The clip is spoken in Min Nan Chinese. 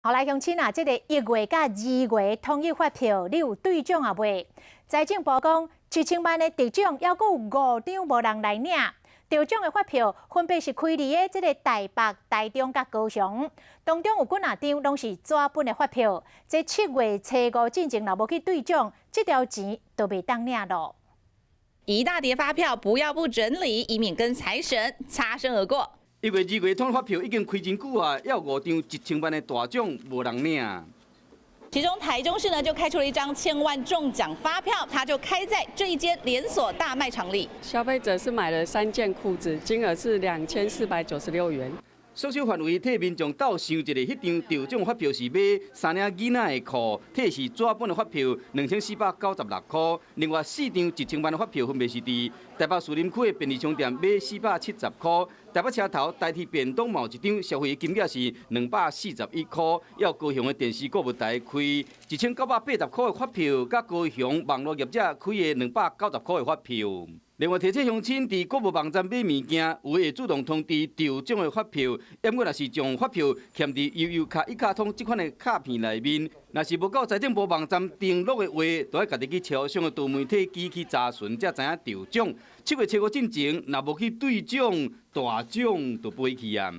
好來，鄉親啊，這個一月佮二月統一發票，你有對獎啊未？財政部講，1000萬的得獎，猶閣有五張無人來領。得獎的發票分別是開佇的這个台北、台中佮高雄，當中有幾若張攏是紙本的發票。這7月初五進前若無去對獎，這條錢就袂當領囉。一大疊發票，不要不整理，以免跟財神擦身而過。一月、二月統一發票已經開真久啊，猶有五張1000萬的大獎無人領。其中台中市呢就開出了一張千萬中獎發票，它就開在這一間連鎖大賣場裡。消費者是買了三件褲子，金額是2496元。縮小範圍替民眾鬥想一下，彼張得獎發票是買三領囡仔的褲，提是紙本的發票2496塊。另外四張1000萬的發票分別是佇台北士林區的便利商店買470塊，台北車頭台鐵便當嘛有一張，消費金額是241塊。猶高雄的電視購物台開1980塊的發票，佮高雄網路業者開的290塊的發票。另外提醒鄉親，佇購物網站買物件，有會自動通知得獎的發票，毋過若是將發票嵌佇悠遊卡、一卡通這款的卡片內面，若是無到財政部網站登錄的話，就愛家己去超商的多媒體機去查詢，才知影得獎。7月初五進前，若無去對獎，大獎就飛去啊！